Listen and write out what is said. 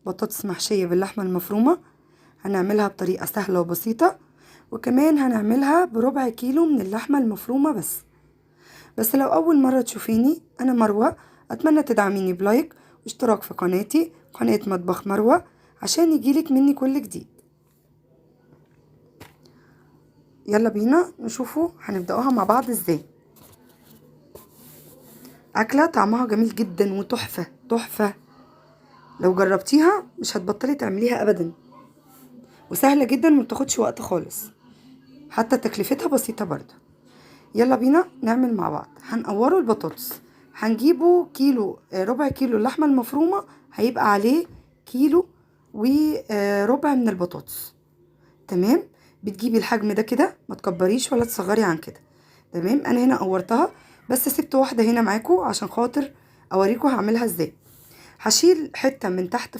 بطاطس محشية باللحمة المفرومة. هنعملها بطريقة سهلة وبسيطة، وكمان هنعملها بربع كيلو من اللحمة المفرومة بس. بس لو أول مرة تشوفيني، أنا مروة، أتمنى تدعميني ب like واشتراك في قناتي، قناة مطبخ مروة، عشان يجيلك مني كل جديد. يلا بينا نشوفوا هنبدأوها مع بعض ازاي. أكلة طعمها جميل جدا وتحفة تحفة، لو جربتيها مش هتبطلي تعمليها أبدا، وسهلة جدا ومبتاخدش وقت خالص، حتى تكلفتها بسيطة برضو. يلا بينا نعمل مع بعض. هنقوره البطاطس، هنجيبه كيلو، ربع كيلو اللحمة المفرومة هيبقى عليه كيلو وربع من البطاطس. تمام، بتجيبي الحجم ده كده، ما تكبريش ولا تصغري عن كده. تمام، انا هنا قورتها بس سبت واحدة هنا معاكم عشان خاطر اوريكم هعملها ازاي. هشيل حتة من تحت في